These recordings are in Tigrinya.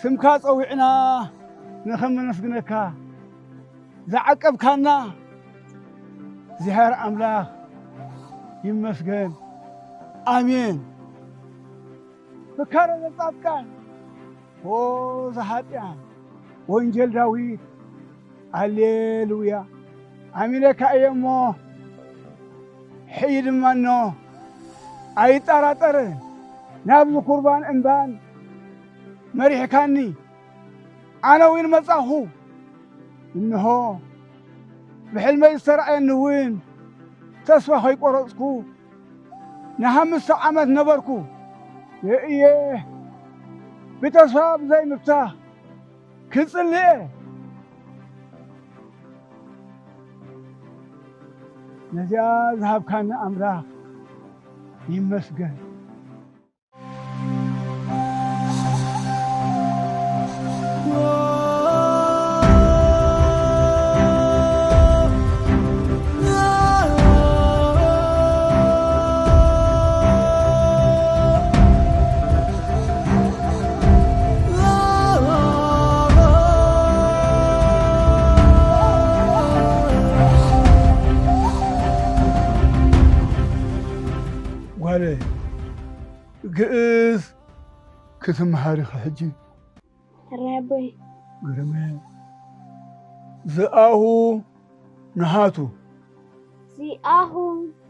ስምካ ጸዊዕና ንኸመነስግነካ ዝዓቀብካና እግዚኣብሔር ኣምላኽ ይመስገን። ኣሜን። ፍካረ ዘጻድቃን ኦ ዘኃጢኣን ወንጌል ዳዊት። ኣሌሉያ። ኣሚነካ እየ እሞ ሕይ ድማ እኖ ኣይጠራጠርን። ናብዚ ቁርባን እምባን መሪሕካኒ ኣነ እውን መጻኹ። እንሆ ብሕልመይ ዝተራእየኒ እውን ተስፋ ከይቆረጽኩ ንሓምስተ ዓመት ነበርኩ። የእየ ብተስፋ ብዘይ ምፍታህ ክጽሊ እየ። ነዚኣ ዝሃብካኒ ኣምላኽ ይመስገን። ጓለይ፣ ግእዝ ክትምሃር ኢኺ ሕጂ። ሕራይ ኣቦይ። ግርመ። ዝኣሁ ንሃቱ። ዚኣሁ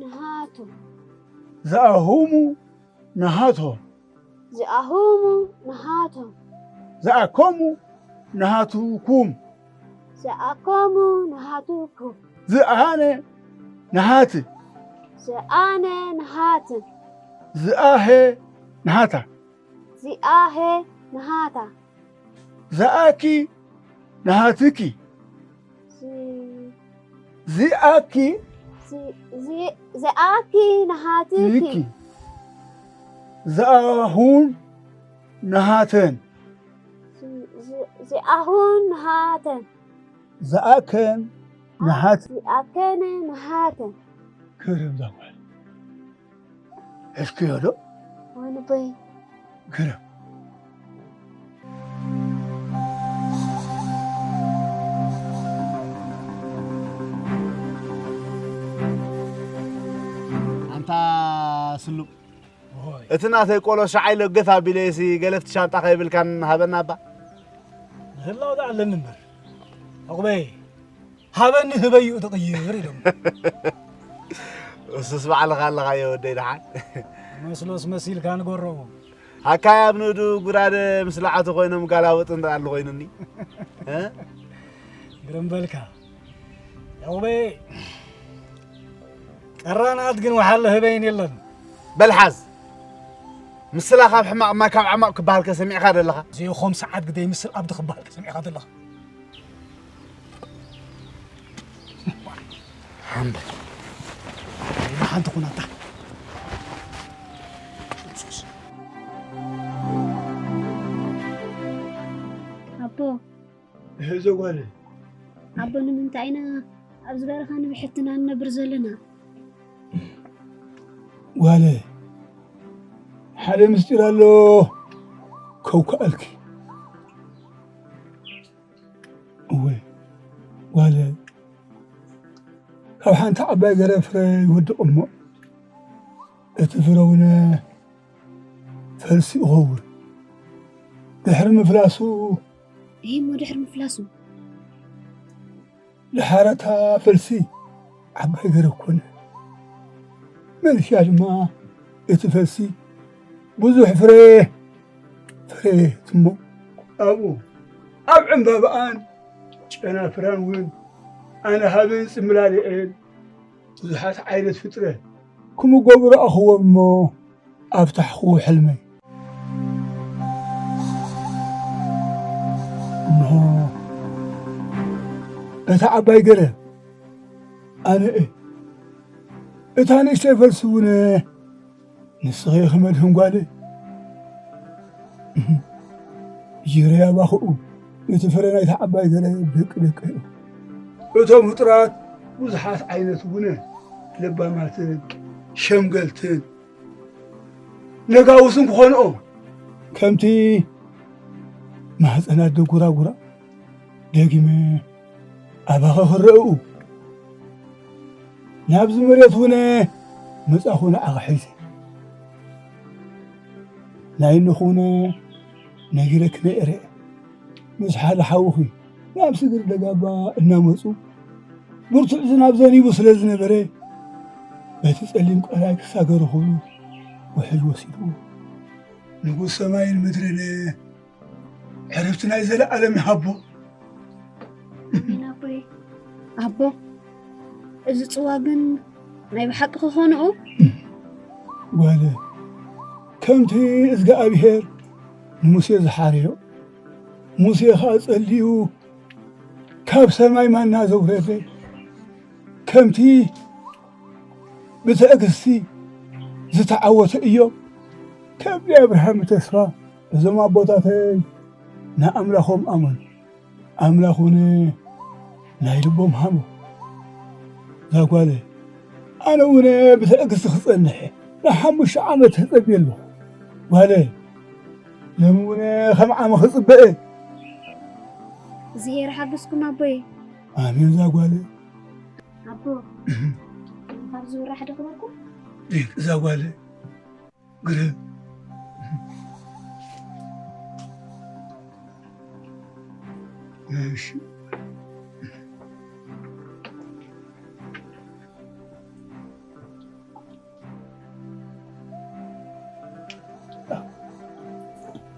ንሃቱ። ዝኣሁሙ ንሃቶም። ዝኣሁሙ ንሃቶም። ዝኣከሙ ንሃቱኩም። ዝኣከሙ ንሃቱኩም። ዝኣነ ንሃት። ዝኣነ ንሃት። ዝኣሄ ንሃታ። ዚኣሄ ንሃታ። ዘኣኪ ንሃትኪ። ዚ-፣ ዚኣኪ ዚ-፣ ዚ-፣ ዚኣኪ ንሃትኪ። ይኪ። ዘኣሁን ንሃተን። ዚ-፣ ዚ-፣ ዚኣሁን ንሃተን። ዘኣከን ንሃት። ዚኣከነ ንሃተን። ክርም ዛጓል። እስኪ ዮዶ። ወንበይ። ግርም። ኣንታ ስሉም። ኦሆይ። እቲ ናተይ ቆሎ ሸዓይ ለገፍ ኣቢለየሲ ገለፍቲ ሻንጣ ከይብልካን ሃበና እባ። ምህላው ደኣ ኣለኒ እምበር። ዕቑበይ፣ ሃበኒ ህበይ እዩ ትቕይር ኢሎም። እሱስ ባዕልኻ ኣለኻዮ ወደይ ደሓን። መስሎስ መሲልካ ንገረቡ። ሃካይ ኣብ ንእዱ ጉራደ ምስ ለዓቱ ኮይኖም ጋላውጥ እንዳኣሉ ኮይኑኒ። እ? ግርም በልካ። ዕቑበይ፣ ቀራናት ግን ወሓለ ህበይን የለን። በል ሓዝ። ምስላ ካብ ሕማቕ እማ ካብ ዓማቕ ክበሃል ከሰሚዕካ ደለኻ? ዘይኾም ሰዓት ግደይ ምስል ኣብዲ ክበሃል ከሰሚዕካ ደለኻ? ሓምበል። ሓንቲ ኩናታ። ኣቦ። እህ፣ እዞ ጓለይ። ኣቦ፣ ንምንታይ ኢና ኣብዚ በረኻ ንብሕትና ንነብር ዘለና? ጓለይ፣ ሓደ ምስጢር ኣሎ ከውክኣልኪ። እወ፣ ጓለይ፣ ካብ ሓንቲ ዓባይ ገረብ ፍረ ይወድቕ እሞ፣ እቲ ፍረ እውን ፈልሲ ይኸውን። ድሕሪ ምፍላሱ፣ እሞ ድሕሪ ምፍላሱ? ድሓረታ ፈልሲ ዓባይ ገረብ ኮነ። መልሻ ድማ እቲ ፈልሲ ብዙሕ ፍረ ፍረ ትሞ። ኣብኡ ኣብ ዕምባባኣን ጨናፍራን እውን ኣነ ሃበን ጽምላልኤን ብዙሓት ዓይነት ፍጥረት ክምገቡ ረኣኽዎም እሞ ኣብታሕኽዎ ሕልመይ። እንሆ እታ ዓባይ ገረብ ኣነ እየ። እታ ንእሽተይ ፈልሲ እውን ንስኺ ኢኺ መድህን ጓለይ። ጅርያ ባኽኡ እቲ ፍረ ናይታ ዓባይ ገረብ ደቂ ደቂ እዮም። እቶም ፍጡራት ብዙሓት ዓይነት እውን ለባማትን ሸምገልትን ነጋውስን ክኾንኦም ከምቲ ማህፀና ኣደ ጉራጉራ ደጊመ ኣባኸ ክረእኡ ናብዚ መሬት ውነ መጻኹ ንዓኻ ሒዘ። ናይ እንኹነ ነጊረኪ ነይረ። ምስ ሓደ ሓውኺ ናብ ስግር ደጋባ እናመጹ ብርቱዕ ዝናብ ዘኒቡ ስለ ዝነበረ በቲ ጸሊም ቀላይ ክሳገሩ ክብሉ ውሕጅ ወሲድዎ። ንጉስ ሰማይን ምድርን ዕረፍቲ ናይ ዘለኣለም ይሃቦ። ኣሜን ኣቦይ። ኣቦ፣ እዚ ጽዋ ግን ናይ ብሓቂ ክኾንኡ? ጓለ፣ ከምቲ እዝግኣብሄር ንሙሴ ዝሓረዮ፣ ሙሴ ኸኣ ጸልዩ ካብ ሰማይ ማና ዘውረደ፣ ከምቲ ብትዕግስቲ ዝተዓወተ እዮም። ከም ናይ ኣብርሃም ተስፋ እዞም ኣቦታተይ ንኣምላኾም ኣመኑ። ኣምላኽ እውን ናይ ልቦም ሃቦ። እዛ ጓለ፣ ኣነ እውን ብትዕግስቲ ክጸንሕ ንሓሙሽተ ዓመት ተጸብየ ኣለኹ። ጓለ፣ ሎሚ እውን ከም ዓመ ክጽበ እየ። እግዚኣብሔር ሓግዝኩም ኣቦየ። ኣሜን። እዛ ጓለ፣ ኣቦ፣ ካብ ዝውራሕ ዶ ክበልኩም? እዛ ጓለ፣ ግርም። እሺ።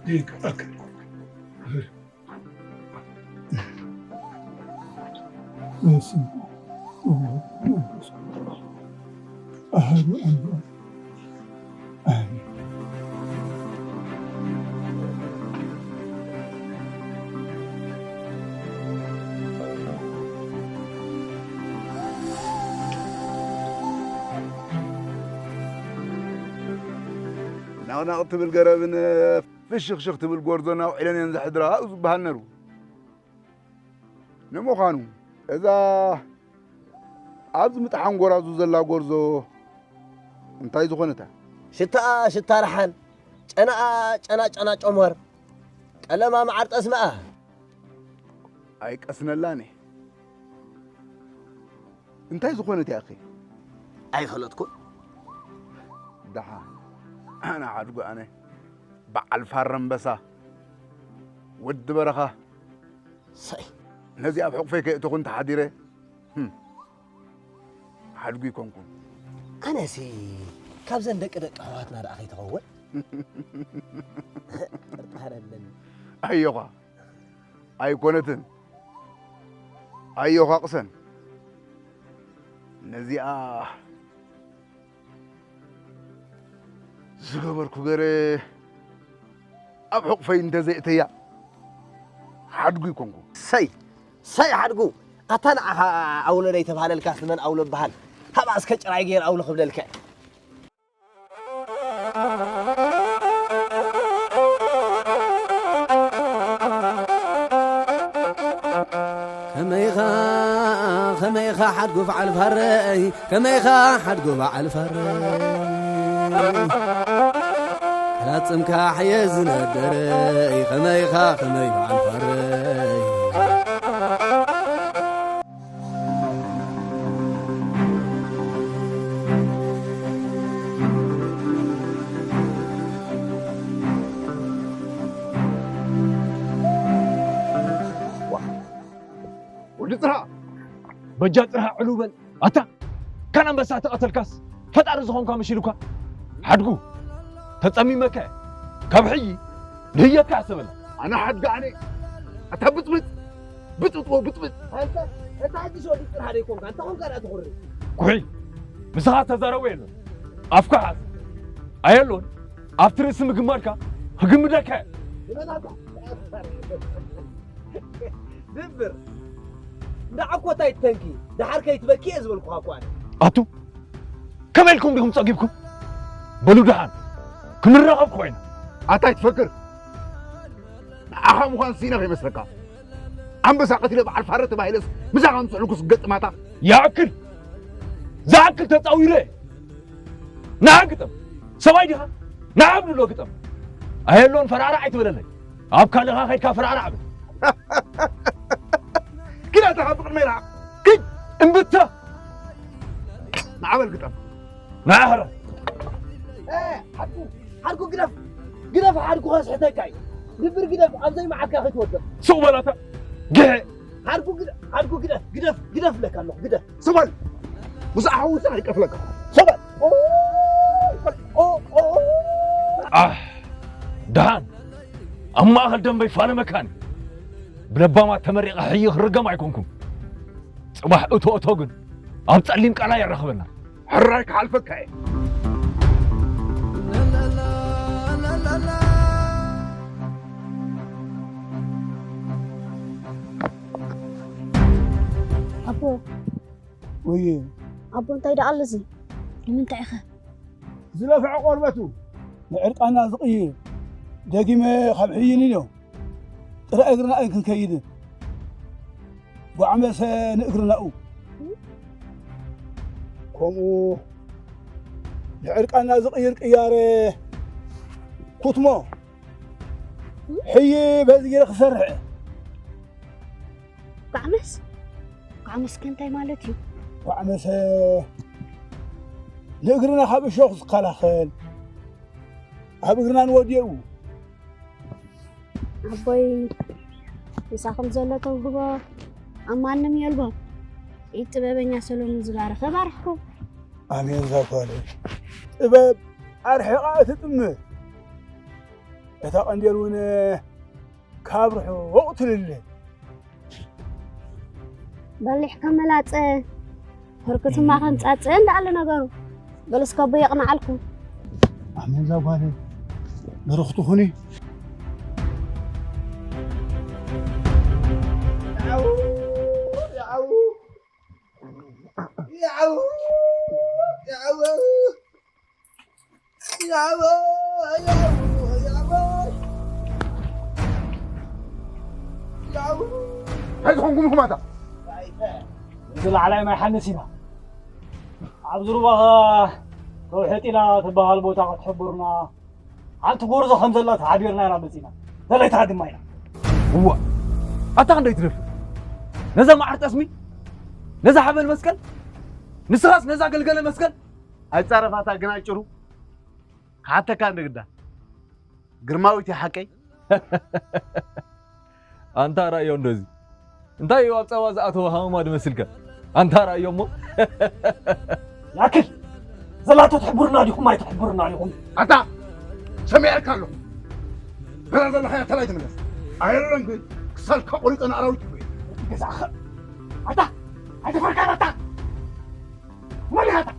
ዲግ፣ ኦኬ። በስመ አብ ወወልድ ወመንፈስ ቅዱስ አሐዱ አምላክ አሜን። ናቕናቕ ትብል ገረብን ፍሽኽሽኽ ትብል ጎርዞን ኣውዒለን እየን ዘሕድራ እዩ ዝበሃል ነሩ። ንምዃኑ፣ እዛ ኣብዚ ምጥሓን ጎራዙ ዘላ ጎርዞ እንታይ ዝኾነት እያ? ሽታኣ ሽታ ደሓን፣ ጨናኣ ጨና ጨና ጨሞር፣ ቀለማ መዓር ጠስመኣ። ኣይቀስነላን እየ። እንታይ ዝኾነት እያ እኺ? ኣይፈለጥኩን። ደሓን፣ ኣነ ሓድጉ ኣነ፣ በዓል ፋረ ኣንበሳ፣ ወዲ በረኻ። ሰይ። ነዚ ኣብ ሕቑፈይ ከየእተኹ እንተሓዲረ፣ ህም፣ ሓድጉ ይኮንኩን። ኣነሲ ካብዘን ደቂ ደቂ ኣሕዋትና ደኣ ከይትኸውን ጥርጣረ ኣለኒ። ኣዮኻ፣ ኣይኮነትን። ኣዮኻ ቅሰን። ነዚኣ ዝገበርኩ ገረ ኣብ ሕቑፈይ እንተዘይእተያ ሓድጉ ይኮንኩ። ሰይ፣ ሰይ ሓድጉ፣ ኣታ ንዓኻ ኣውሎ ዘይተባህለልካስ ንመን ኣውሎ ይበሃል? ሃባ እስከ ጭራይ ገይር ኣውሎ ክብለልካ። ከመይኻ፣ ከመይኻ ሓድጉ በዓል ፋረይ፣ ከመይኻ ሓድጉ በዓል ፋረይ። ቃላት ጽምካ ሕየ ዝነደረይ፣ ከመይኻ፣ ከመይ በዓል ፋረይ። ወዲ ጽርሃ! በጃ ጽርሃ ዕሉ በል። ኣታ፣ ካን ኣንበሳ ተቐተልካስ ፈጣሪ ዝኾንካ መሲሉካ? ሓድጉ፣ ተጸሚመካ እየ። ካብ ሕጂ ንህየካ እየ ሰበላ። ኣነ ሓድጊ ኣነ። ኣታ ብጥብጥ! ብጥብጥዎ ብጥብጥ! ኣንተ፣ እታ ሓድሽ ወዲ ጽርሃ ደይኮንካ፣ እንተ ኾንካ ደኣ ትኹሪ። ኩሒ፣ ምሳኻ ተዛረቦ የለን። ኣፍካ ሓዝ። ኣየሎን፣ ኣብቲ ርእሲ ምግማድካ ክግምደካ እየ። ድብር። እንዳ ዓኮታይ ትተንኪ፣ ደሓር ከይትበኪ እየ ዝበልኩኻ እኮ ኣነ። ኣቱ፣ ከመይ ኢልኩም ዲኹም ጸጊብኩም? በሉ ደሓን፣ ክንራኸብ ኮይና። ኣታይ ትፈክር? ንዓኻ ምዃን ስኢነ ከይመስለካ። ኣንበሳ ቀቲለ በዓል ፋረ ተባሂለስ ምሳኻ ምስ ሕልኩስ ገጥማታ። ይኣክል! ዝኣክል ተጻዊረ! ንዓ ግጠም! ሰብኣይ ዲኻ? ንዓ ኣብልሎ ግጠም! ኣየሎን ፈራራ ኣይትበለለይ። ኣብ ካልእኻ ከይድካ ፍራራሕ በል። ኪድ ኣታ ካብ ቅድመይ ርሓቕ። ኪድ እምብታ። ንዓበል ግጠም። ንዓኸረ። ሓድኩ፣ ሓድኩ ግደፍ። ግደፍ ሓድኩ ከስሕተካ እዩ። ድብር ግደፍ፣ ኣብ ዘይመዓካ ከይትወድቕ። ሱቕ በል ኣታ። ግሐ። ሓድኩ ግደ-፣ ሓድኩ ግደፍ፣ ግደፍ፣ ግደፍ እለካ ኣለኹ፣ ግደፍ። ስቕ በል። ምስ ኣሓውሳ ይቀትለካ። ስቕ በል። ኦ፣ ኦ፣ ኦ። ኣህ፣ ደሓን። ኣብ ማእከል ደንበይ ፋለመካኒ። ብለባማት ተመሪቐ ሕዪ ክርገም ኣይኮንኩን። ጽባሕ እቶ እቶ ግን ኣብ ጸሊም ቃላይ የራኽበና። ሕራይ ክሓልፈካ እየ። ኣቦ። ወይ። ኣቦ፣ እንታይ ደኣ ኣሎ እዚ? ንምንታይ ኢኸ? ዝለፍዐ ቆርበቱ ንዕርቃና ዝቕይር ደጊመ ካብ ሕይን ኢሎ ጥረ እግርና ኣይክንከይድን። ጓዕመሰ ንእግርናኡ። ከምኡ ንዕርቃና ዝቕይር ቅያረ ኩትሞ ሕይ በዚ ገይረ ክሰርሕ። ጓዕመስ? ጓዕመስ ከ እንታይ ማለት እዩ? ጓዕመሰ ንእግርና ካብ እሾኽ ዝከላኸል፣ ኣብ እግርና ንወዲኡ። ኣቦይ፣ ምሳኹም ዘሎ ተውህቦ ኣብ ማንም የልቦን። ኢድ ጥበበኛ ሰሎሞን ዝባረኸ ባርኽኩም። ኣሜን። ዛጓለ ጥበብ ኣርሒቓ እትጥምት፣ እታ ቀንዴል እውን ካብ ርሑቕ ትልለ። በሊሕ ከም መላጸ፣ ህርኩትማ ከም ጻጸ እንዳኣለ ነገሩ። በሉ እስከ ኣቦ የቕንዓልኩም። ኣሜን። ዛጓለ ብሩኽቲ ኩኒ። እንታይ ዝኾንኩም ኢኹም ኣታ? እዚ ላዕላይ ማይ ሓንስ ኢና። ኣብዚ ሩባኻ ከውሒ ጢላ ትበሃል ቦታ ክትሕብሩና፣ ሓንቲ ጎርዞ ከም ዘላ ተሓቢርና ኢና መጺና። ደለይታ ድማ ኢና። እዋ፣ ኣታ ክንደይ ትደፍር? ነዛ መዓር ጠስሚ፣ ነዛ ሓበን መስቀል፣ ንስኻስ ነዛ ገልገለ መስቀል። ኣይጻረፋታ ግን ኣጭሩ። ክሓተካ እንደ ግዳ። ግርማዊት እያ ሓቀይ? ኣንታ ራእዮ እንደዚ። እንታይ እዩ ኣብ ጸባ ዝኣተወ ሃመማ ድመስልካ? ኣንታ ራእዮ እሞ። ያክል! ዘላቶ ትሕብሩና ዲኹም ኣይትሕብሩና ዲኹም? ኣታ! ሰሚዐካ ኣለኹ። ገና ዘለኻያ ተላይ ትምለስ። ኣየለን ግን ክሳልካ ቆሪጸ ንኣራዊት ትበይ። ገዛእኸ! ኣታ! ኣይተፈርካን ኣታ! መን ኢኻ ኣታ?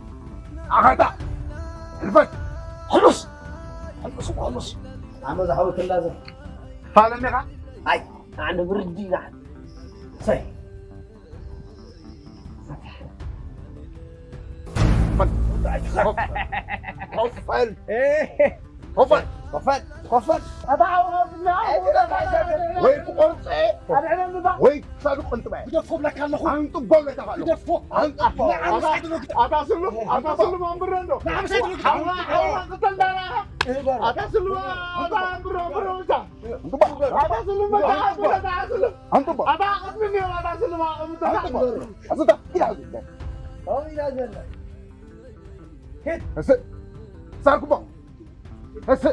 ኣኻ ኣታ! ሕልፈት! ሕሉስ! ሕሉስ እኮ ሕሉስ! ኣመ ዝሓወት እንዳዘ። ፋለም ኢኻ? ኣይ! ኣነ ብርዲ ኢኻ። ሰይ! ኮፍ በል! ኮፍ በል! ኮፍ በል! ኮፍ በል! ወይ ክቆርጽ ወይ ክሳዱ ቆንጥበ። ግደፎ ብለካ ኣለኹ። ኣንጥቦ ብለካ ኣለኹ። ግደፎ። ኣንጥቦ። ንዓም ሳይድ ነው ግደፍ። ኣታ ስሉም፣ ኣታ ስሉም ኣንብሮ እንዶ። ንዓም ሳይድ ነው ግደፍ። ሓዋ፣ ሓዋ፣ ቅተል ዳራ። ኣታ ስሉም፣ ኣታ ኣንብሮ፣ ኣንብሮ ብቻ። ኣታ ስሉም፣ ኣታ ኣንብሮ፣ ኣታ ስሉም። ኣንጥቦ። ኣታ ቅድሚ እኒኦ፣ ኣታ ስሉም፣ ኣታ ኣንጥቦ። ኣዝታ፣ ኢዳ ዝግበር። ኣው ኢዳ ዘላ። ሄድ። እስ፣ ሳርኩቦ። እስ፣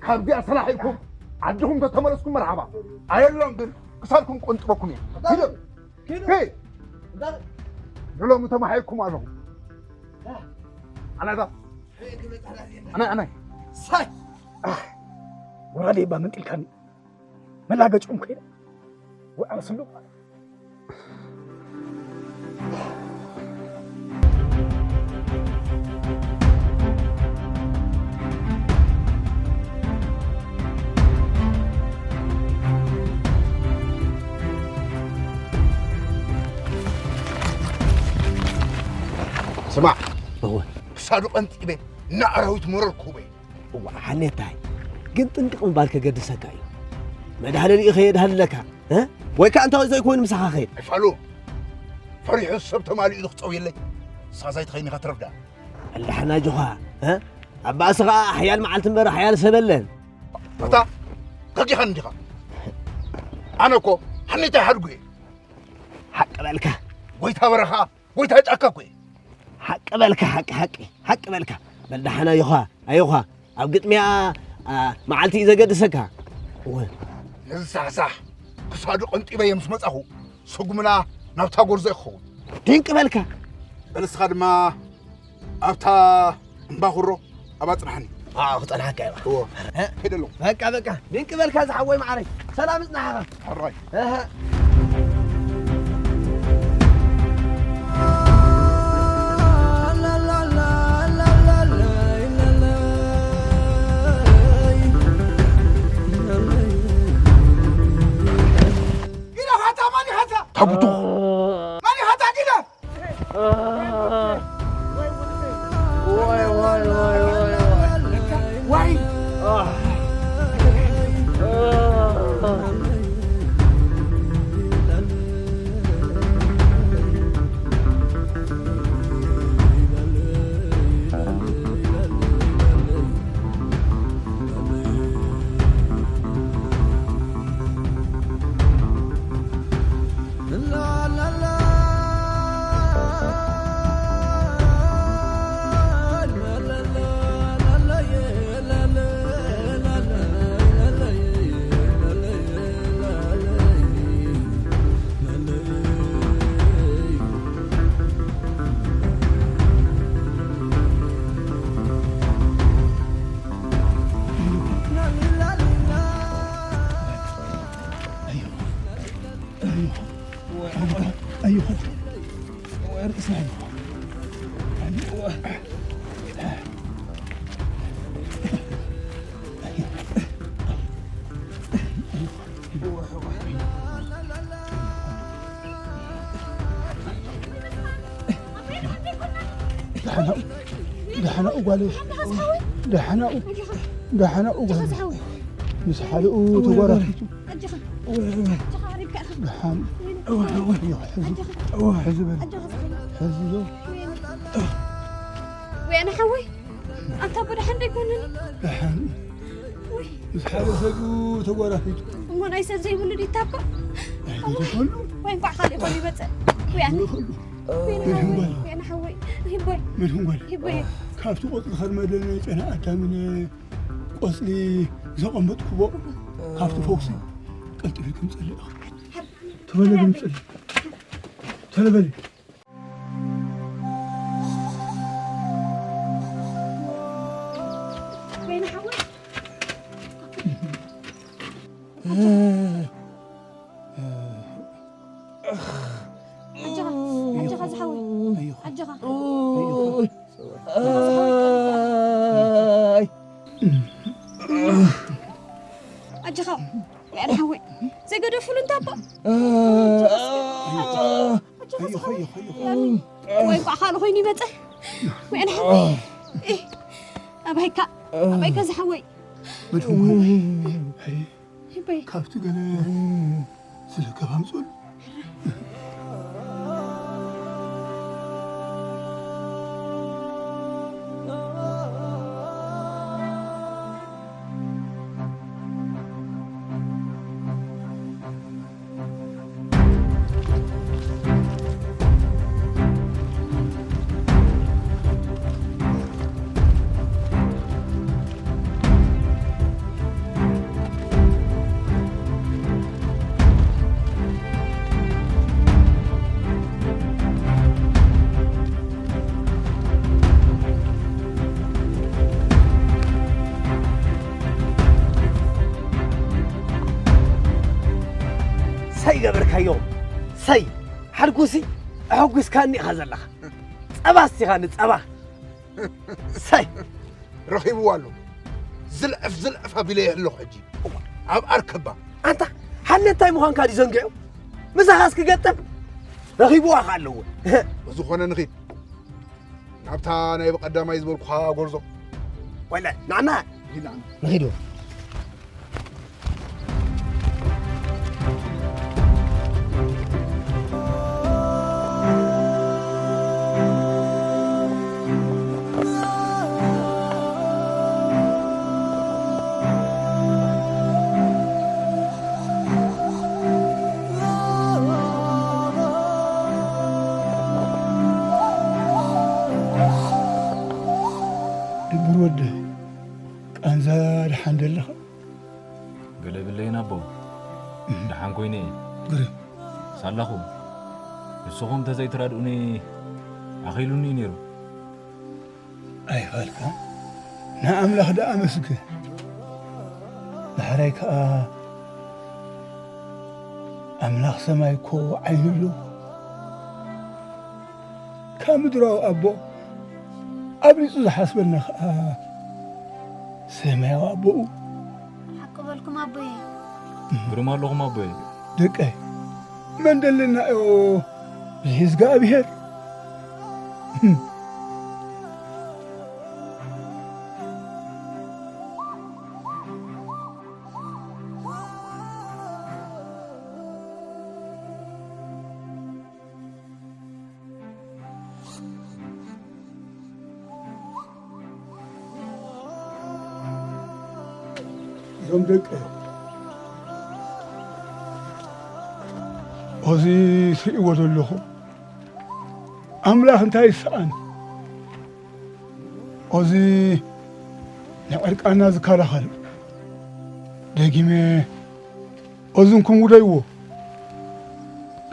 ካብዚኣ ሰላሕ ኢልኩም ዓድኹም ተተመለስኩም መርሓባ። ኣየሎም ግን ክሳልኩም ቆንጥበኩም እየ። ኪዱ። ኪዱ። ሄይ። ንሎሚ ተማሒርኩም ኣለኹም። ኣናታ። ኣናይ፣ ኣናይ። ሳይ። ኣህ፣ ጎራዴ እባ መንጢልካኒ። መላገጭኦም ከይደ። ወዓል ስሉቕ። ስማዕ፣ እወ። ክሳዱ ቀንጢበ ንኣራዊት መረርኩበ። እዋ፣ ሓኔታይ፣ ግን ጥንቅቕ ምባል ከገድሰካ እዩ። መድሃለሊ እዩ ከየድሃልለካ፣ እ? ወይ ከኣ እንታወይ ዘይኮይኑ ምሳኻ ኸይድ። ኣይፋሉ፣ ፈሪሑ ሰብ ተማሊኡ ዝኽጸውየለይ። ሳዛይ ተኸይኒ ኢኻ ትረፍዳ። ኣላሕና ጆኻ፣ እ? ኣብ ባእሲ ኸኣ ሓያል መዓልቲ እምበር ሓያል ሰብ የለን። ኣታ፣ ከጊኻን እንዲኻ። ኣነ እኮ ሓኔታይ ሓድጉ እየ። ሓቂ በልካ። ጎይታ በረኻ፣ ጎይታ ጫካ እኮ እየ። ሓቂ በልካ፣ ሓቂ፣ ሓቂ፣ ሓቂ በልካ። በል ደሓን ኣዮኻ፣ ኣዮኻ። ኣብ ግጥሚያ፣ ኣ፣ መዓልቲ እዩ ዘገድሰካ። እወ። ነዚ ሳሕሳሕ ክሳዱ ቀንጢበዮ ምስ መጻኹ፣ ስጉምና ናብታ ጎርዞ እዩ ክኸውን። ድንቂ በልካ። በል እስኻ ድማ ኣብታ እምባኹሮ ኣብ ኣጽናሕኒ። ኣዎ፣ ክጸንሓካ እየ። እዎ። እ? ከይደ ኣለኹ። በቃ፣ በቃ። ድንቂ በልካ ዝሓወይ መዓረይ። ሰላም ይጽናሕኻ። ሕራይ። እህ። ኢለ ሃታ ማን ሃታ? ታቡቱ። ማን ሃታ ኢለ? ዋይ፣ ዋይ፣ ዋይ፣ ዋይ፣ ዋይ። ዋይ። ደሓና፣ ደሓና ጓለይ። ደሓና፣ ደሓና ጓለይ። ምስ ሓደኡ ተጓራፊቱ። ኣጆኻ። ኣጆኻ፣ ቀሪብካ ኢኻ። ደሓን። ወይነ። ሕዚ፣ ኣጆኻ። ሕዚ በል። ኣጆኻ ዝሓወይ። ሕዚ ዶ። ወይነ። ወይነ ሓወይ፣ ኣንታ ኣቦ ደሓን ዶ ኣይኮነን? ደሓን። ውይ። ምስ ሓደ ሰብኡ ተጓራፊቱ። እሞ ናይ ሰብ ዘይብሉ ዲታ እኮ። ኣይደለኹሉ። ወይ እንኳዕ ካልእ ይኾን ይመጽእ። ወይነ። ኣይደለኹሉ። ወይነ መድህን ሓወይ፣ ጓል። ወይነ ሓወይ። ሂቦይ። መድህን ጓል። ሂቦይ። ካብቲ ቆጽሊ ከርመደን ጨና ኣዳምን ቆጽሊ ዘቐመጥኩዎ ካብቲ ፈውሲ ቀልጢፈ ክምጸልእ። ተበለ ክምጸልእ። ተለበለ። ወይነ ሓወይ። ኣጆኻ፣ ኣጆኻ ዝሓወይ። ኣጆኻ። ኣይ። ኣጆኻ፣ ወይነ ሓወይ። ዘይገደፉሉ እንታ እባ። ኣጆኻ ዝሓወይ። ወይ እንኳዕ ካልእ ኮይኑ ይመጸ። ወይነ ሓወይ። ኣባይካ፣ ኣባይካ ዝሓወይ። መድህን ጓል። ሂበይ። ካብቲ ገለ ዝልከብ ኣምጽኡሉ። ሰይ ገበርካዮ፣ ሰይ ሓድጉሲ ኣሐጒስካኒ ኢኻ ዘለኻ። ጸባ ኣስቲኻኒ፣ ጸባ። ሰይ። ረኺብዋ ኣሎ። ዝልዕፍ፣ ዝልዕፍ ኣቢለዮ ኣለኹ ሕጂ። ኣብ ኣርከባ። ኣንታ፣ ሓልነት እንታይ ምዃንካ ድዩ ዘንጊዑ? ምሳኻስ ክገጥም? ረኺብዋ ከ ኣለዎ። ብዝኾነ ንኺድ። ናብታ ናይ ብቐዳማይ ዝበልኩኻ ጎርዞ። ወለ፣ ንዓና። ንዓና። ንኺድ። ወይኔ ግርም። ሳላኹ፣ ንስኹም ተዘይትረድኡኒ ኣኺሉኒ ነይሩ። ኣይፋልካ፣ ንኣምላኽ ደኣ ኣመስግን። ዳሕራይ ከኣ ኣምላኽ ሰማይ እኮ ዓይኒ ኣለዎ። ካብ ምድራዊ ኣቦ ኣብሊጹ ዝሓስበና ከኣ ሰማያዊ ኣቦኡ። ሓቂ በልኩም ኣቦየ። ግርም ኣለኹም ኣቦየ። ደቀይ፣ መን ደለና እዮ ብዝሒ እግዚኣብሔር? እዞም ደቀ፣ ኦዚ ትርእይዎ ዘለኹም ኣምላኽ እንታይ ይሰኣን? ኦዚ ንዕርቃና ዝከላኸል። ደጊመ ኦዝንኩም ውደይዎ።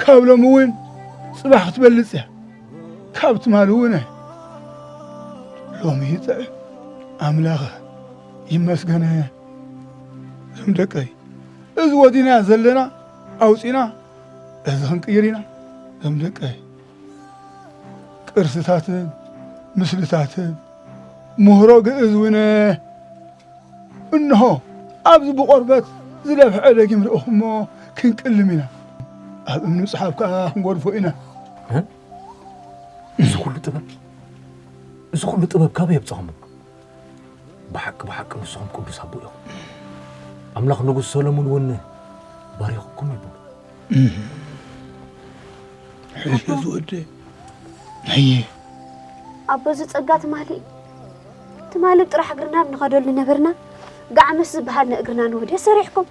ካብ ሎሚ እውን ጽባሕ ክትበልጽ እያ። ካብ ትማሊ እውን ሎሚ ይጥዕም። ኣምላኽ ይመስገን። እዞም ደቀይ፣ እዚ ወዲና ዘለና ኣውጺና፣ እዚ ክንቅይር ኢና። እዞም ደቀይ፣ ቅርስታትን ምስልታትን ምህሮ ግእዝ እውን እንሆ፣ ኣብዚ ብቆርበት ዝለፍዐ ደጊም ርኢኹሞ ክንቅልም ኢና። ኣብ እምኒ ጽሓፍ ከኣ ክንጎድፎ ኢና። እ? እዚ ኩሉ ጥበብ፣ እዚ ኩሉ ጥበብ ካበይ የምጻኹሞ? ብሓቂ፣ ብሓቂ ንስኹም ቅዱስ ኣቦ ኢኹም። ኣምላኽ ንጉስ ሰሎሞን እውን ባሪኹኩም ይበሉ። እህ። ሕዚ ዝወደ። ኣየ። ኣቦ፣ እዚ ጸጋ ትማሊ፣ ትማሊ ጥራሕ እግርና ንኸደሉ ነበርና። ጋዕ ምስ ዝበሃል ንእግርና ንውህደ ሰሪሕኩም።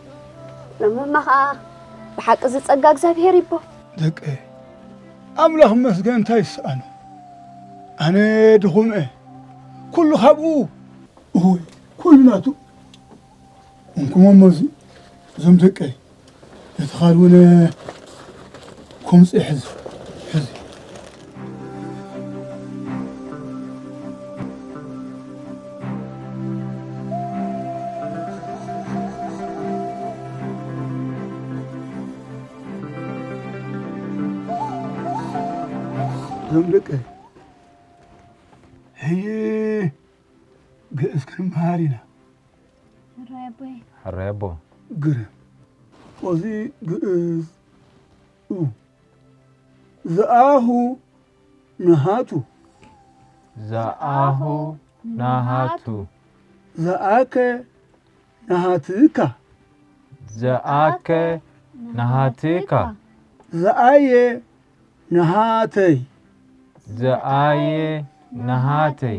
ሎሚ እማ ኸኣ ብሓቂ እዚ ጸጋ እግዚኣብሔር ይቦ። ደቀ፣ ኣምላኽ መስገን እንታይ ይስኣኖ? ኣነ ድኹም እየ። ኩሉ ካብኡ። እወ፣ ኩሉ ናቱ። እንኩሞ እሞ እዚ፣ እዞም ደቀይ፣ እቲ ኻል እውን ኮምጽ ሕዝ፣ ሕዝ። እዞም ደቀይ፣ ሕጂ ግእዝ ክንመሃር ኢና። ሕራይ ኣቦይ። ሕራይ ኣቦ። ግርም። ኦዚ ግእዝ ኡ። ዘኣሁ ነሃቱ። ዘኣሁ ነሃቱ። ዘኣከ ነሃትካ። ዘኣከ ነሃትካ። ዘኣየ ነሃተይ። ዘኣየ ነሃተይ።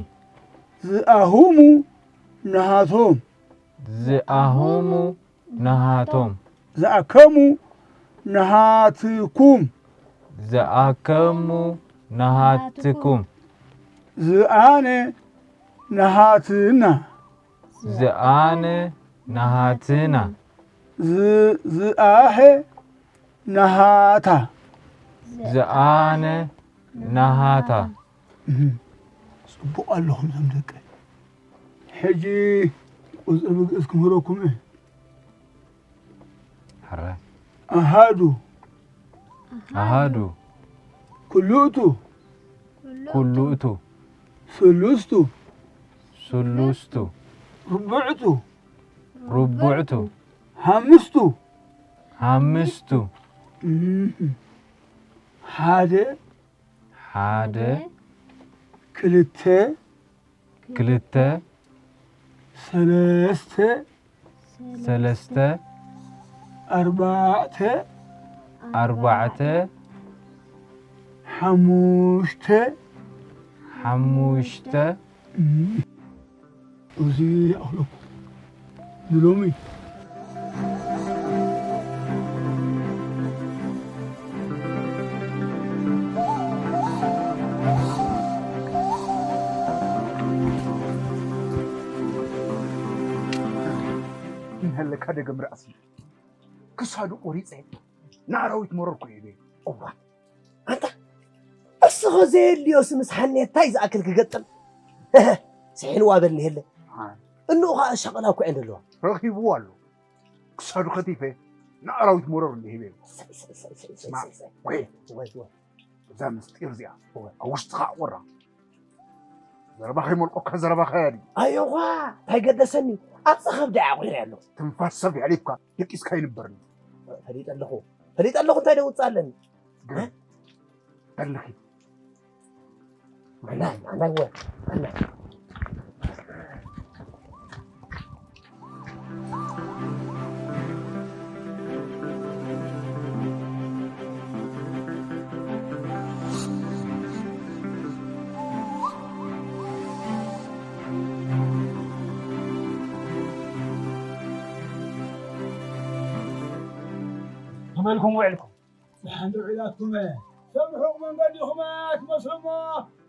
ዝኣሁሙ ነሃቶም። ዝኣሁሙ ነሃቶም። ዝኣከሙ ነሃትኩም። ዝኣከሙ ነሃትኩም። ዝኣነ ነሃትና። ዝኣነ ነሃትና። ዝ-፣ ዝኣሄ ነሃታ። ዝኣነ ነሃታ። እህ፣ ጽቡቕ ኣለኹም እዞም ደቀይ። ሕጂ ቁጽሪ ብግእዝ ክምህረኩም እየ። ሕረ። ኣሃዱ። ኣሃዱ። ክልእቱ። ክልእቱ። ስሉስቱ። ስሉስቱ። ርብዕቱ። ርብዕቱ። ሓምስቱ። ሓምስቱ። እህ። ሓደ። ሓደ። ክልተ። ክልተ። ሰለስተ። ሰለስተ። ኣርባዕተ። ኣርባዕተ። ሓሙሽተ። ሓሙሽተ። እም። እዚ ይኣኽለኩም ንሎሚ። እንሀለካ ደገም ራእሲ ክሳዱ ቆሪፀ ንኣራዊት መረርኩ እዩ። እዋ ኣንታ እስኸ ዘየድልዮስ ምስ ሓኔታይ ዝኣክል ክገጥም ስሒልዋ በልኒ የለ። እንኡ ኸዓ ሸቐላ እኮ እየን ዘለዋ። ረኺብዎ ኣሎ። ክሳዱ ከቲፈ ንኣራዊት መረር እንዲሂበ። ስማ ወይ እዛ ምስጢር እዚኣ ኣብ ውሽጥኻ ኣቑራ። ዘረባ ከይመልቆካ ዘረባ ከያዲ። ኣዮኻ እንታይ ገደሰኒ ኣብዛ ከብዳ ኣቑረ ኣሎ። ትንፋስ ሰብ የሕሊፍካ ደቂስካ ይንበርኒ። ፈሊጠ ኣለኹ ፈሊጠ ኣለኹ እንታይ ደውፅእ ኣለኒ። ግን በልኺ ኣና ኣና ወ ኣና ከመይ ኢልኩም ውዒልኩም? ደሓን ዶ ውዒላትኩም? ሰብ ርሑቕ መንገዲ ኢኹም ትመስሉ እሞ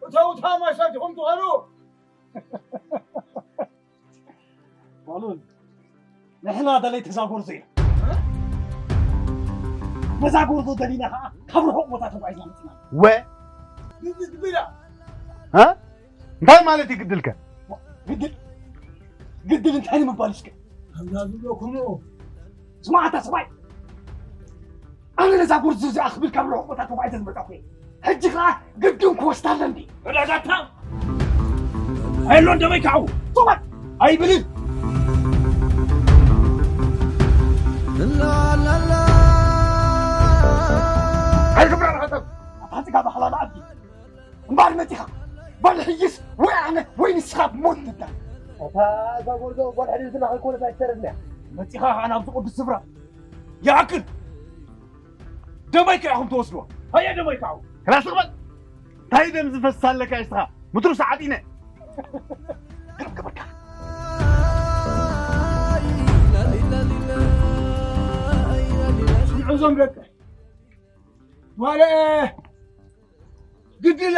እተው እታ ማይ ሰቲኹም ትኸዱ። በሉን ንሕና ደለይቲ እዛ ጎርዞ ኢና። ነዛ ጎርዞ ደሊና ከዓ ካብ ርሑቕ ቦታ ተጓዒዝና መፂና። ወ ግድግዳ እንታይ ማለት እዩ ግድልከ? ግድል ግድል እንታይ ንምባል እስከ? ከምዛ ዝብለኩምኡ ስማዕ ኣታ ሰብኣይ፣ ኣነ ነዛ ጎርዞ እዚኣ ክብል ካብ ርሑቕ ቦታ ተጓዒዘ ዝመጻኹ እየ። ሕጂ ኸዓ ግድን ክወስዳ ኣለኒ። ዕዳጋታ ኣየሎን ደመይ ክዓው ሰብኣይ ኣይብልን። ኣይክብራ ንኸተብ ኣታ ጽጋብ ሓላል ዓዲ እምበኣር መጺኻ በል ሕጅስ ወይ ኣነ ወይ ንስኻ ብሞት ንዳን። እታ እዛ ጎርዞ ጓል ሕልልትና ከይኮነት ኣይትተርፍን እያ። መጺኻ ኸዓ ናብዚ ቅዱስ ስፍራ ይኣክል ደመይ ከ ኢኹም ትወስድዋ። ሃየ ደመይ ከ ዓው። ክላስ ቅበል። እንታይ ደም ዝፈስስ ኣለካ ንስኻ? ምትሩ ሰዓጢነ። ግርም ገበርካ። ስምዑ እዞም ደቀይ ጓለ ግድለ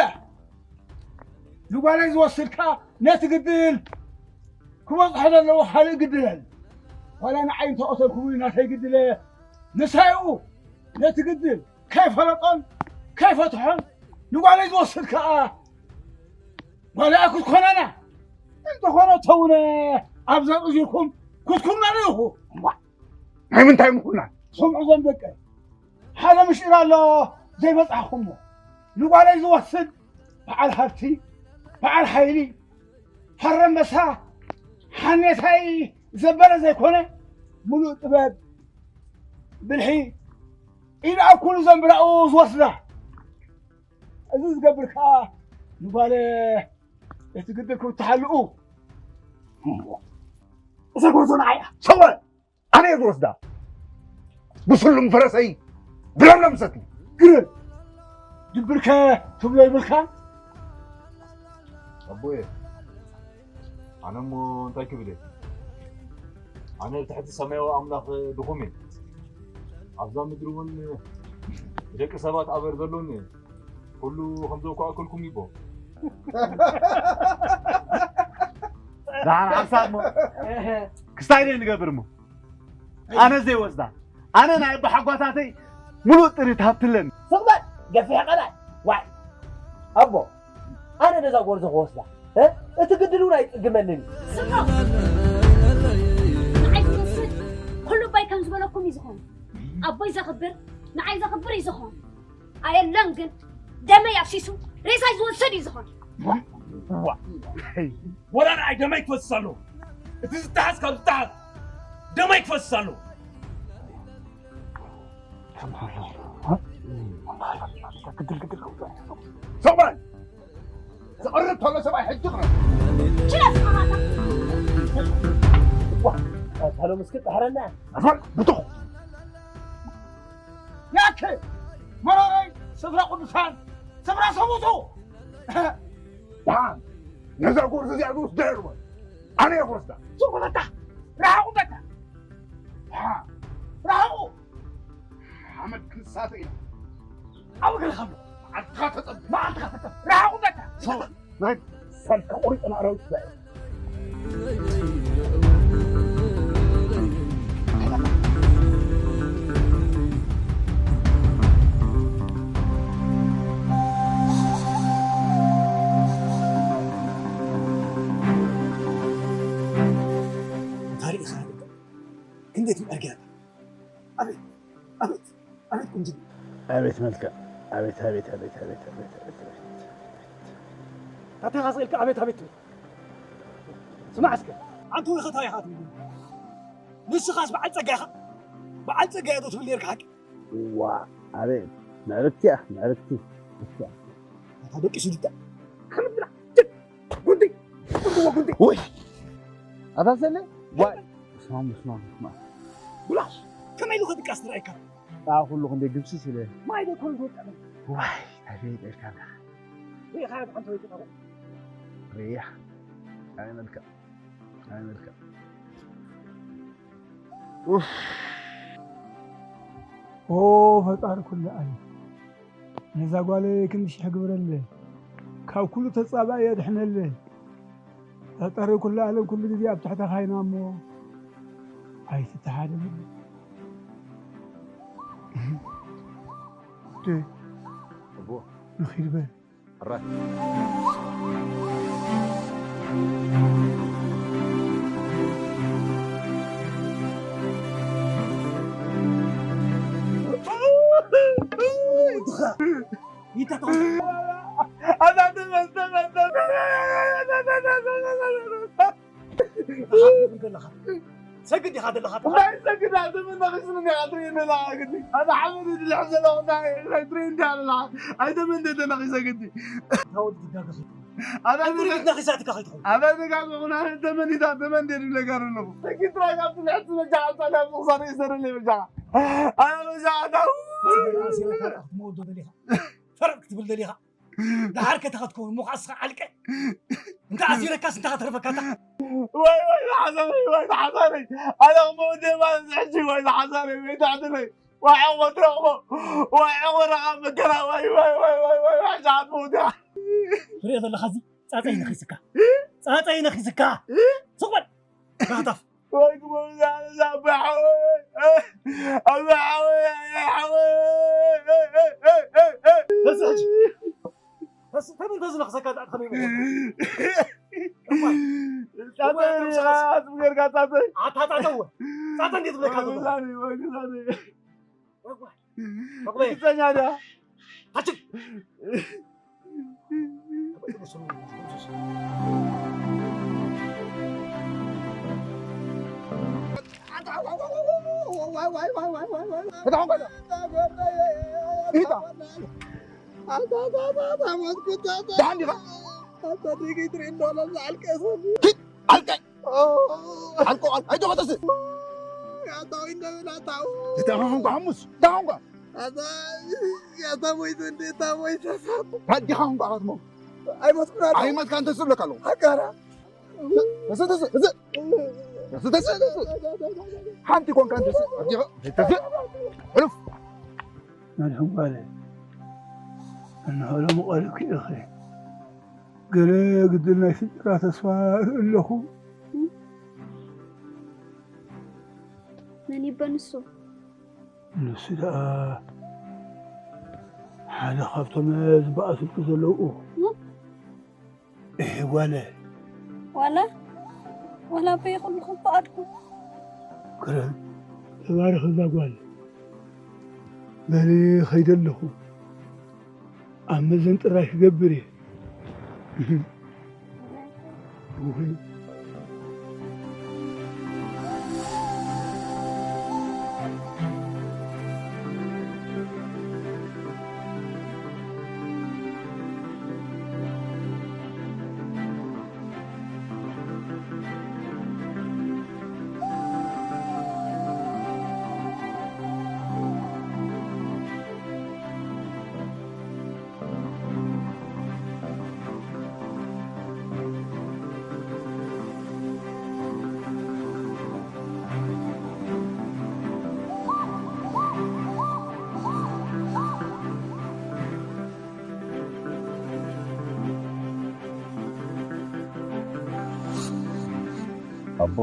ንጓለይ ዝወስድ ከኣ ነቲ ግድል ክበጽሖ ዘለዎ ካልእ ግድል ኣሎ። ዋላ ንዓይ እንተቐተልኩምኒ ናተይ ግድለ ንሳይኡ ነቲ ግድል ከይፈለጦን ከይፈትሖን ንጓለይ ዝወስድ ከኣ ጓለይ ኣይክትኮነና እንተኾነ ተውነ ኣብዛ እዚርኩም ክትኩነኑ ኢኹ። እምቧ ናይ ምንታይ ምኹናን? ስምዑ እዞም ደቀይ ሓደ ምሽጢር ኣሎ ዘይበጻሕኹሞ ንጓለይ ዝወስድ በዓል ሃብቲ በዓል ሓይሊ ፈረመሳ ሓኔታይ ዘበለ ዘይኮነ ምሉእ ጥበብ ብልሒ ኢድ ኣብ ኩሉ ዘንብራኡ ዝወስዳ እዚ ዝገብር ከዓ ንጓለ እቲ ግድል ክብትሓልኡ እዛ ጎርዞ ንዓይ እያ ሰወ ኣነ እየ ዝወስዳ። ብስሉም ፈረሰይ ብለምለም ሰትዩ። ግርም ድብርከ ትብሎ ይብልካ። ኣቦየ ኣነ እሞ እንታይ ክብል እየ? ኣነ ብትሕቲ ሰማያዊ ኣምላኽ ድኹም እየ። ኣብዛ ምድሪ እውን ብደቂ ሰባት ኣበር ዘሎኒ እየ። ኩሉ ከም ዘውካእኩልኩም ይቦ። ደሓን ሓንሳብ እሞ ክስታይ ደይ ንገብር እሞ ኣነ ዘይወስዳ ኣነ ናይ ኣቦሓጓታተይ ሙሉእ ጥሪት ሃብቲ ኣለኒ። ስቕ በል ገፊሕ ቀላይ ዋይ ኣቦ ኣነ ነዛ ጎርዞ ክወስዳ እ እቲ ግድል እውን ኣይፅግመንን እዩ። ስምዑ ንዓይ ዝመስል ኩሉ ኣቦይ ከም ዝበለኩም እዩ ዝኾነ ኣቦይ ዘኽብር ንዓይ ዘኽብር እዩ ዝኾነ ኣየለን ግን ደመይ ኣፍሲሱ ሬሳይ ዝወስድ እዩ ዝኾነ። ወላ ንዓይ ደመይ ክፈስስ ኣለዎ እቲ ዝተሓዝ ካብ ዝተሓዝ ደመይ ክፈስስ ኣለዎ። ሰብኣይ ዝቐርብ ተሎ ሰብኣይ ሕጂ ቅረብ። ችለፍ ኣማታ ተሎ ምስክር ዳሕረና ኣፋል ብትኹ ያክ መረረይ ስፍራ ቅዱሳን ስፍራ ሰሙቱ ደሓን ነዛ ጎርዞ እዚኣ ዝወስዳ እየ ዝበል ኣነ እየ ክወስዳ። ሱቁለታ ረሓቑ በቃ ደሓን ረሓቑ ሓመድ ክንሳተ ኢና። ኣብ እግርኻ ኣሎ መዓልትኻ ተጸበ። መዓልትኻ ተጸበ። ረሓቑ በቃ ናይ ሳልካ ቆሪጠና ኣራዊት ዛየ። ኣቤት መልክዕ! ኣቤት ኣቤት ኣቤት ኣቤት ኣቤት ኣቤት ኣቤት! ታተኻ ስቕ ኢልካ ኣቤት ኣቤት ትብል? ስማዕ እስከ። ኣንተ ወይ ኸታ ኢኻ ትብል? ንስኻስ በዓል ጸጋ ኢኻ? በዓል ጸጋ እያ ዶ ትብል ነርካ ሓቂ? ዋ ኣቤት ምዕርግቲ እያ ምዕርግቲ። እሳ ኣታ ደቂሱ ድታ ሓመድ ብላ። ጭድ! ጉንዲ! ጽቡቕ ጉንዲ! ውይ ኣታ ሰለ ዋይ ስማም ስማም ስማም። ብላሽ! ከመይ ኢሉ ከድቃስ ትረኣይካ? ኣ ኩሉ ክንደይ ግብስስ ኢለ። ማይ ዶ ኩሉ ዝወጣ? ዋይ ኣቤት ኢልካ ኣለኻ። ሪኢኻ ሓንቲ ወይ ትጠሩ። ሪያ ኣይ መልክዕ ኣይ መልክዕ። ኡፍ። ኦ ፈጣሪ ኩሉ ዓለም ነዛ ጓለይ ክንዲ ሽሕ ግብረለይ፣ ካብ ኩሉ ተጻባኢ የድሕነለይ። ፈጣሪ ኩሉ ዓለም ኩሉ ግዜ ኣብ ትሕተኻ ኢና እሞ ኣይትተሓደለለይ። ደ እቦ ንኺድ በል። ሕራይ። ሰግድ ኢኻ ዘለኻ። እንታይ ሰግድ? ኣንተ ምን ነኺስኒ ኢኻ ትርእየኒ ዘለኻ ግዲ? ኣነ ሓመድ ይድልሕ ዘለኹ እንታይ እንታይ ትርእየኒ ኣለኻ? ኣይተ ምን እንደ ነኺሰ ግዲ? ኣነ እንታይ ነኺሳትካ ከይትኸውን? ኣነ እንታይ ነኺሳ ትካ ከይትኸውን? ኣነ እንታይ ነኺሳ ተመን ኢታ ተመን እንደ ድብለካ ዘለኹ። ሰግድ ጥራይ ካብ ትልሕት መጃ ሓንሳብ ናብ ምኽሳር ይሰርልይ መጃ። ኣነ መጃ ኣታ። ኣሲረካ ክትመውዶ ደሊኻ። ፈረቕ ክትብል ደሊኻ። ደሓር ከተኸትከውን እሞ ከዓ እስኻ ዓልቀ። እንተ ኣሲረካስ እንተ ከተርፈካታ። ወይ ወይ ዝሓሰረይ ወይ ዝሓሰረይ። ኣነ ክመውት ደማ ሕጂ ወይ ዝሓሰረይ ወይ ትሕትለይ። ወይ ዕቑቦ ትረኽቦ። ወይ ዕቑቦ ረኻ መከራ ወይ ወይ ወይ ወይ ወይ ወይ ሕጂ ክትመውት ኢኻ። ትሪኦ ዘለኻ እዚ ጻጸይ ነኺስካ። ጻጸይ ነኺስካ። ስቕ በል። ጋህታፍ። ወይ ክመውት ኣነ እዛ ኣቦይ ሓወይ። ኣቦይ ሓወይ ኣቦይ ሓወይ። ተስእ ሕጂ። ተስእ ተመን ተዝነኽሰካ ዳኣ ከመይ ይመውት? ጻጸይ ርኢኻ፣ ጽም ጌርካ ጻጸይ። ኣታ ጻጸ እወ። ጻጸ እንዴት ብለካ ዘሎ? ወይ ግዛኒ፣ ወይ ግዛኒ። ርግጸኛ ድያ? ደሓን ዲኻ? ኪድ! ኣልቀ! ኣልቆ፣ ኣልቆ፣ ኣይተፈተስ። ኣታ ወይ እንደምን ኣታው። እንታይ ኾንኳ ሓሙስ? እንታይ ኾንኳ? ኣታ፣ ኣታ ሞይቱ እንዴ፣ ኣታ ሞይቱ። ኣዲኻ ኾንኳ ኣኻትሞ። ኣይሞትኩን ኣታ። ኣይሞትካ እንተ ዝብለካ ኣለኹ። ኣጋራ። ተስ፣ ተስ፣ ተስ። ተስ፣ ተስ፣ ተስ። ሓንቲ ኮንካ እንተ ስ-፣ ኣዲኻ፣ ተስ። ሕሉፍ። መድሕን ጓለ፣ እንሆ ሎሚ ቀሪብኪ ኢኺ። ገለ ግድል ናይ ስድራ ተስፋ እርኢ ኣለኹ። መን ይበ ንሱ? ንሱ ደኣ ሓደ ካብቶም ዝበኣሱልኪ ዘለዉ። እህ፣ ጓለ። ዋላ፣ ዋላ ኣቦይ ኩልኹም ፈቐድኩም። ክረም፣ ተባረኽ እዛ ጓል። በሊ፣ ኸይደ ኣለኹ። ኣብ መዘን ጥራይ ክገብር እየ። ኣቦ።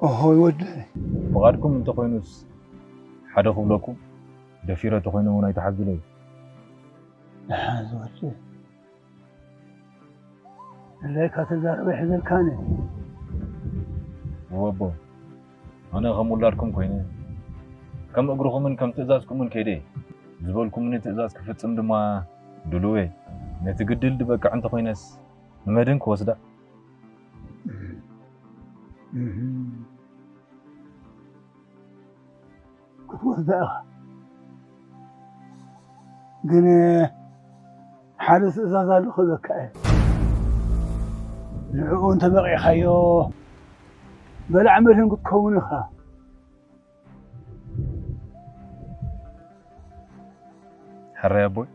ኦሆይ ወደይ። ፍቓድኩም እንተኾይኑስ ሓደ ክብለኩም፣ ደፊረ ተኾይነ እውን ኣይትሓዙለይ። ደሓን ዝወደይ። ድላይካ ተዛረበ ይሕዘልካኒ። እወ ኣቦ፣ ኣነ ከም ውላድኩም ኮይነ ከም እግርኹምን ከም ትእዛዝኩምን ከይደ እየ። ዝበልኩምኒ ትእዛዝ ክፍጽም ድማ ድሉው እየ። ነቲ ግድል ድበቅዕ እንተኾይነስ ንመድን ክወስዳ። ክትወስዳ ኢኻ። ግን ሓደ ትእዛዝ ኣሎ ክህበካ እየ። ንዕኡ እንተበቂዕካዮ በላዕ መድህን ክትከውን ኢኻ። ሕራይ ኣቦይ፣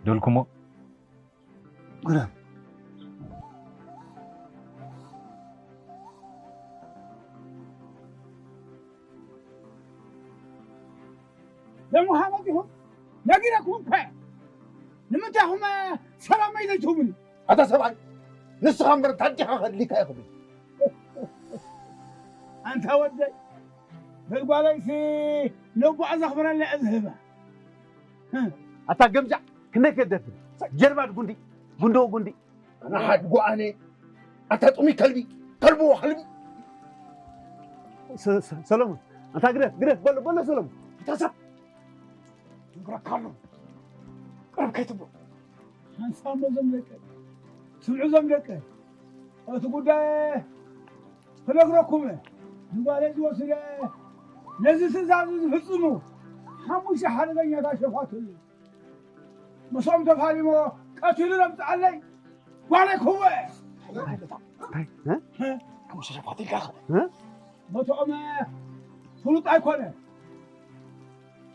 ደልኩሞ። ግረም። ለሙሃመት ኢኹም ነጊረኩም እኳ እየ። ንምንታይ ኢኹም ሰላመይ ዘይትህቡኒ? ኣታ ሰብኣይ፣ ንስኻ እምበር እንታይ ዲኻ ከድሊካ ኢኹም? ኣንታ ወደይ፣ በል ጓለይሲ ነቦኣ ዘኽብረላ እየ ዝህባ። ኣታ ገምጃዕ፣ ክንደይ ከደፍር? ጀርባድ ጉንዲ፣ ጉንዶ ጉንዲ። ኣና ሓድ ጓኣነ፣ ኣታ ጥሙይ ከልቢ፣ ከልቢ ወኽልቢ። ሰ-፣ ሰ-፣ ሰለሙን፣ ኣንታ ግደፍ፣ ግደፍ፣ በሎ፣ በሎ ሰለሙን። ኣታ ሰብ፣ ይንግረካ ኣሎ። ቅርብ ከይትብሎ። ሓንሳብ ነዞም ደቂ፣ ስምዑ እዞም ደቂ። እቲ ጉዳይ ክነግረኩም እየ። ንጓለይ ዝወስደ፣ ነዚ ትእዛዝ ዝፍጽሙ ሓሙሽተ ሓደገኛታት ሸፋቱ ኣለዉ። ምስኦም ተፋሊሞ ቀቲሉ ዘምጽኣለይ ጓለይ ክህቦ እየ። እንታይ? እ? እ? ሓሙሽተ ሸፋቱ ኢልካ? እ? ቦትኦም ፍሉጥ ኣይኮነ።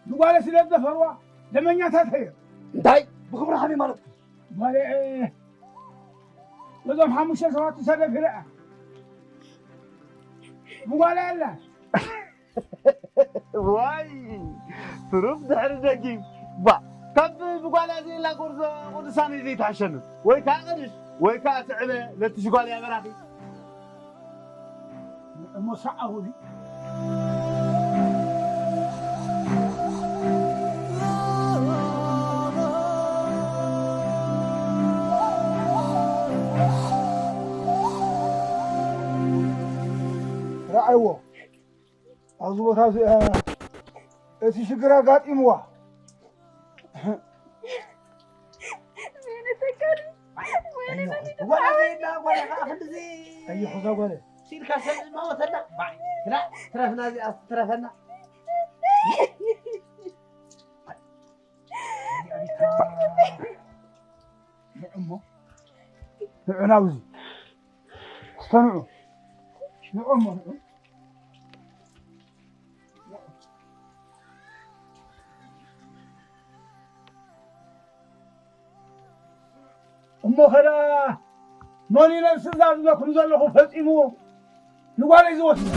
ንጓለይ ስለ ዝደፈርዋ ደመኛታት እዮም። እንታይ? ብኽብሪ ከመይ ማለት እዩ? ጓለይ ነዞም ሓሙሽተ ሸፋቱ ተደፊረ እያ። ብጓለይ ኣላ። ዋይ! ትሩፍ ድሕሪ ደጊም። ባ፣ ካብ ብጓላ ዘይላ ጎርዞ ቅዱሳን እዩ ዘይትሓሸኒ። ወይ ከዓ ቅድሽ፣ ወይ ከዓ ትዕበ ለትሽ ጓል እያ በራኺ። እሞ ሰዓቡ ድዩ? ረኣይዎ። ኣብዚ ቦታ እዚ፣ እ፣ እቲ ሽግር ኣጋጢምዋ። ወይኔ ተካሊ፣ ወይኔ ኣይዋ፣ በሊድ ጓል በዓል። ኣዘይና ጓል ኢኻ ክንድዚ። ኣይዋ፣ እዛ ጓል። ሲልካ ሰብ ዝማወተና። ባዕ፣ ክላ፣ ትረፍና እዚኣ፣ ትረፈና። ንዑ እሞ፣ ንዑ ናብዚ። ክስተንዑ። ንዑ እሞ፣ ንዑ። እሞ ኸዳ መን እዩ ነዚ ትእዛዝ ዝብለኩም ዘለኹ ፈጺሙ ንጓለይ ዝወስድ?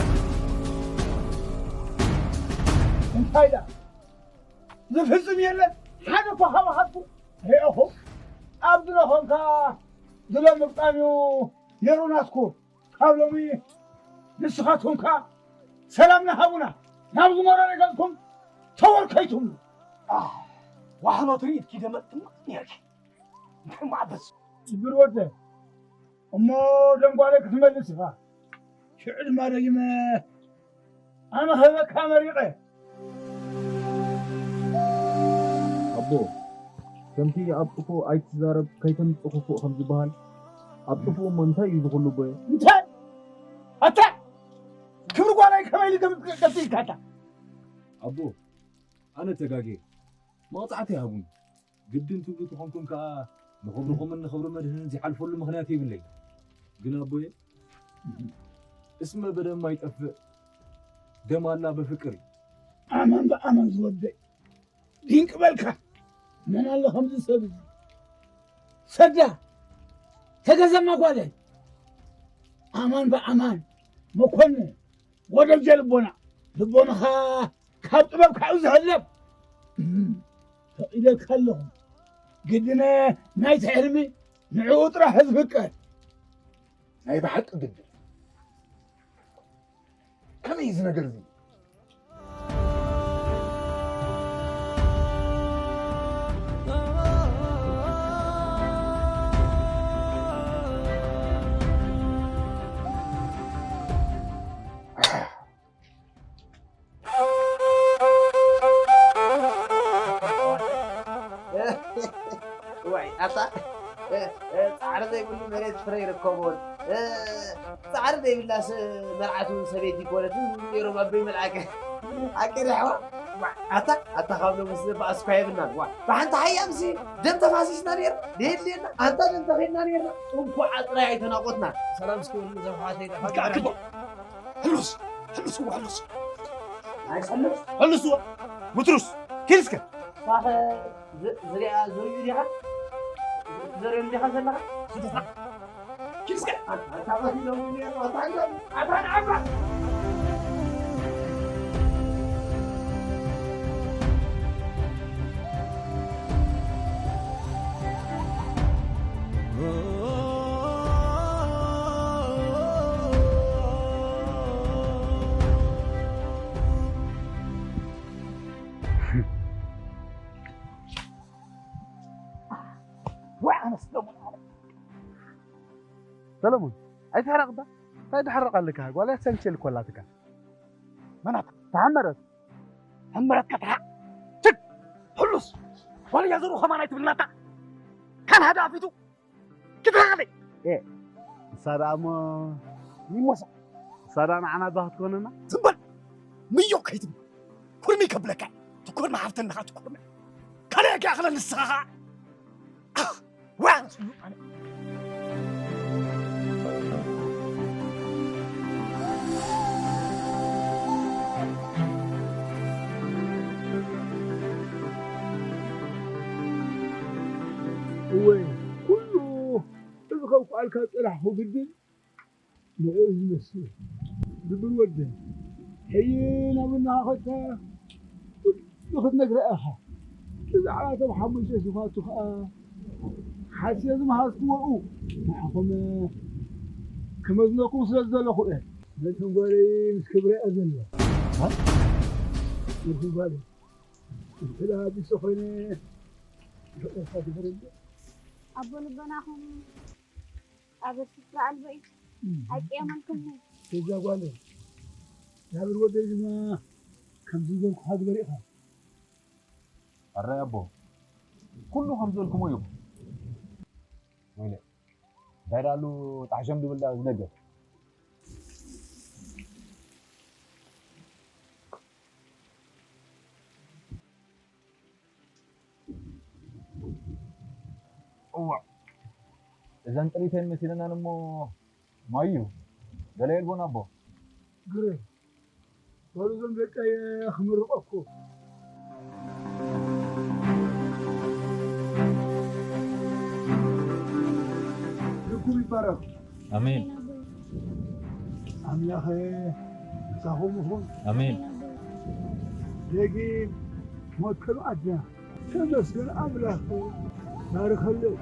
እንታይ ደኣ ዝፍጽም የለን። ሓደ እኳ ካባኻትኩም ርኤኹ ኣብ ድለኾምካ ድሎ ምግጣም እዩ ነይሩ ናትኩም። ካብ ሎሚ ንስኻትኩም ከኣ ሰላምና ሃቡና፣ ናብ ዝመረረ ገጽኩም ተወርከይትም። ኣህ፣ ዋሕሎ ትርኢት ኪደመጥና ነርኪ። እንታይ ማዕበስ? ሽግር ወደ፣ እሞ ደንጓለ ክትመልስ ኢኻ። ሽዑ ድማ ደጊመ ኣነ ክህበካ መሪቐ። ኣቦ፣ ከምቲ ኣብ ጥፉ ኣይትዛረብ ከይተምጽእ ክፉእ ከም ዝበሃል፣ ኣብ ጥፉ እሞ እንታይ እዩ ዝኹሉ ኣቦየ? እንታይ? ኣታ ክብሪ ጓላይ ከመይ ኢሉ ከም ቀጽልካታ? ኣቦ፣ ኣነ ተጋግየ። መቕጻዕቲ ይሃቡኒ። ግድን ትብሉ ተኾንኩም ከኣ ንኽብርኹምን ንኽብሪ መድህንን ዝሓልፈሉ ምኽንያት የብለይ። ግን ኣቦየ፣ እስመ በደም ኣይጠፍእ ደም ኣላ በፍቅር እዩ። ኣመን ብኣመን ዝወደይ ድንቅ በልካ። መን ኣሎ ከምዚ ሰብ እዚ? ሰዳ ተገዘማ ጓለይ። ኣማን ብኣማን መኮንን ወደጀ ልቦና፣ ልቦናኻ ካብ ጥበብ ካብኡ ዝሕለፍ። እም፣ ፈቒደልካ ኣለኹ። ግድነ ናይቲ ሕልሚ ንዕኡ ጥራሕ ዝፍቀድ። ናይ ብሓቂ ግድን። ከመይ እዚ ነገር እዚ? ኣታ እ፣ እ፣ ጻዕሪ ዘይብሉ መሬት ፍረ ይርከቦን፣ እ፣ ጻዕሪ ዘይብላስ መርዓት እውን ሰበይቲ ይኮነትን ኔሮም ኣበይ መልኣከ። ሓቂ ዲያ ኣሕዋ? ኣታ ኣታ ካብ ሎምስ ዘበኣስኳ የብልናን። ዋ፣ ብሓንቲ ሓያምሲ ደም ተፋሲስና ኔርና ደየድልየና ኣንታ ደም ተኺድና ኔርና። እንኳዕ ጥራይ ኣይተናቆትና። ሰላም እስኪ ወሉ ዘፍሓተይ ደፋ ኣትካ ኣትክቦ። ሕሉስ፣ ሕሉስ እዋ ሕሉስ። ኣይሰምዕ። ሕሉስ እዋ። ምትሩስ። ኪድ እስከ። ሳኸ ዝ-፣ ዝሪኣ ዝርእዩ ዲኻ? ትዘርእዮም ዲኻ ዘለኻ? ኪድ እስከ። ኣታ፣ ኣታ ቀቲሎም ነይሩ፣ ኣታ ኢሎም፣ ኣታ ንዓባ። ወይ ኣነ ሰለሙን፣ ኣነ ሰለሙን፣ ኣይትሕረቕ እባ። እንታይ ትሕረቕ ኣለካ? ጓል እያ ሰንቸል እኮ ኣላትካ። መናት ተሓመረት። ሕመረት ከትሓ። ትግ! ሕሉስ! ጓል እያ ዘሩ ከማን ኣይትብልናታ። ካን ሃዳ ኣፊቱ ክትረኸበይ። ኤ፣ ንሳ ደኣ እሞ ይሞሳ። ንሳ ደኣ ንዓና እባ ክትኮነና። ዝም በል! ምዮ ከይትብል። ኩርሚ ከብለካ። ትኮርሚ ሓፍተንኻ ትኮርሚ። ካልእ ከይኣኽለ ንስኻ ኸኣ። ኣህ! ዋ! ስሉጥ ኣነ። እወ፣ ኩሉ እዚ ከብቅዓልካ ዝጸናሕኩ ግድን ንዕኡ ዝመስል። ድብል ወደይ፣ ሕጂ ናብ እናኸድካ ኩሉ ክትነግራ ኢኻ። ብዛዕባ እቶም ሓሙሽተ ሽፋቱ ኸኣ ሓስየ ዝመሃዝክዎ ንዓኹም ክመዝነኩም ስለ ዝደለኹ እየ። ነቶም ጓለይ ምስ ክብራ እያ ዘለዋ። ሃ? ነቶም ጓለይ፣ እንተ ደኣ ኣቢሰ ኮይነ፣ ይቕሬታ ግበረለይ። ኣቦ ልቦናኹም ኣብ ስፍራ ኣልቦ እዩ። እም። ኣይቅየመልኩምን። እዛ ጓለይ፣ እግዚኣብሔር ወደይ ድማ ከምዚ ዝበልኩኻ ግበር ኢኻ። ኣረ ኣቦ፣ ኩሉ ከም ዝበልኩሞ እዩ። ወይለ፣ እንታይ ደኣሉ ጣሕሸም ድብል ደኣ ዝነገር። እዋ፣ እዘን ጥሪተን መሲለናን እሞ ማዩ፣ ገለ የልቦን ኣቦ። ግረ፣ በሉ እዞም ደቀየ ክምርቐኩም። ልኩም ይባረኽ። ኣሜን። ኣምላኸ ምሳኹም ይኹን። ኣሜን። ደጊም ሞት ከም ኣድና ተመስገን ኣምላኽ ባርከለይ።